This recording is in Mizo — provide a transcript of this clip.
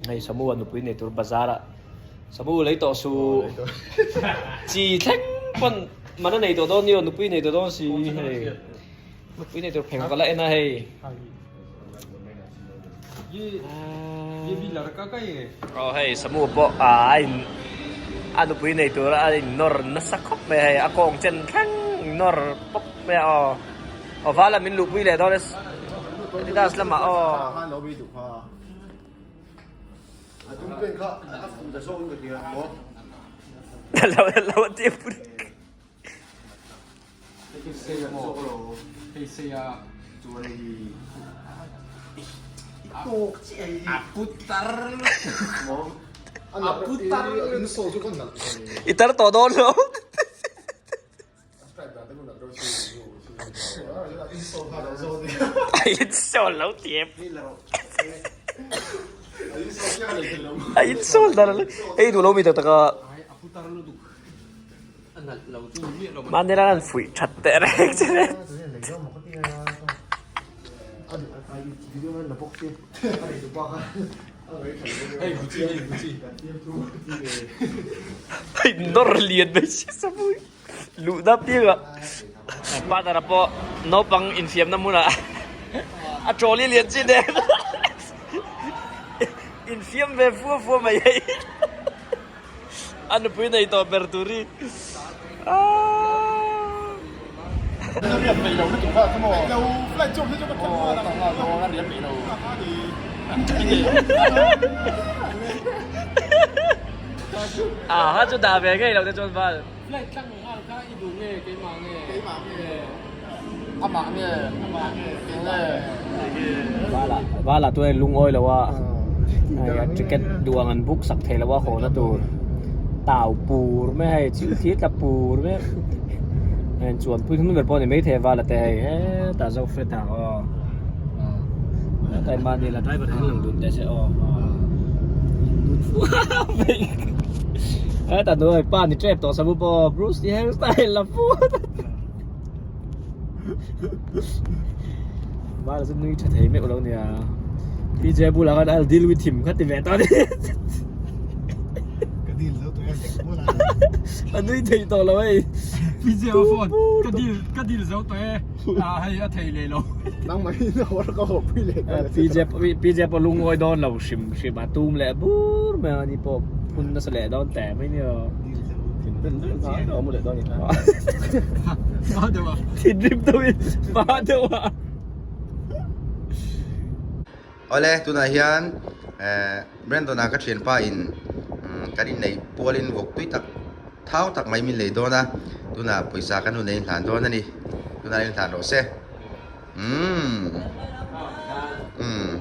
Hei Samu a nupui nei tur bazar ah Samu lei tawh su chi thleng pawn man a nei tawh dawn nio nupui nei tawh dawn si hei nupui nei tur pheng ka la en a hei. Aw hei Samu pawh a in a nupui nei tur a in nawr nasa khawp mai hei a kawng chen thleng nawr pawp mai a aw aw vala min luhpui leh dawn e Adidas lamah aw. I tar tawh dawn lo. A insawl lo tep. A insawl dar lo. Hei duh lo mi tak tak a. Mahni ran an fuih that teh reng che le. Hei nawr lian mai si Samui. Luh dap piang ah partner ah pawh naupang infiamna hmunah a trolley lian chi nen infiam ve fua fua mai hei a nupui nei tawh ber tur hi aaa. Aa chu dah ve ngei lo te chuan val. Flight tlang nghal kha i duh nge keimah nge? Keimah nge? Amah nge? Amah nge? Keimah nge? Vala Vala tu hei lungawi lo a hei a ticket duh ang an book sak thei lo a haw na tur tau pur mai hei chil thli tla pur mai hei chuan pui thum ber pawh a ni maithei a Vala te hei hetah zo fret ah aw hetah mahni la driver hi an lang dun teh se aw. Heta nuai pa ni trep tawh samu pawh Bruce Lee hairstyle la pu Vala chu nui tha thei meuh lo nia PJ bulah khan I'll deal with him kha ti ve tawh a ni Ka deal zo tawh e A nui thei tawh lo hei PJ a phone ka deal ka deal zo tawh e hei a thei leh lo Nangmah hi na hawr ka haw pui leh nghal PJ PJ pawh lungawi dawn lo hrim hrim a tum leh bur mai a ni pawh phun nasa leh dawn teh mai nia thinrim deuh in hma deuh a. Awle tunah hian eh Brandon-a ka thianpa in kan inneih pualin vawk tui tak thau tak mai min lei dawn a tunah pawisa kan hun a inhlan dawn a ni tunah inhlan rawh se umm umm.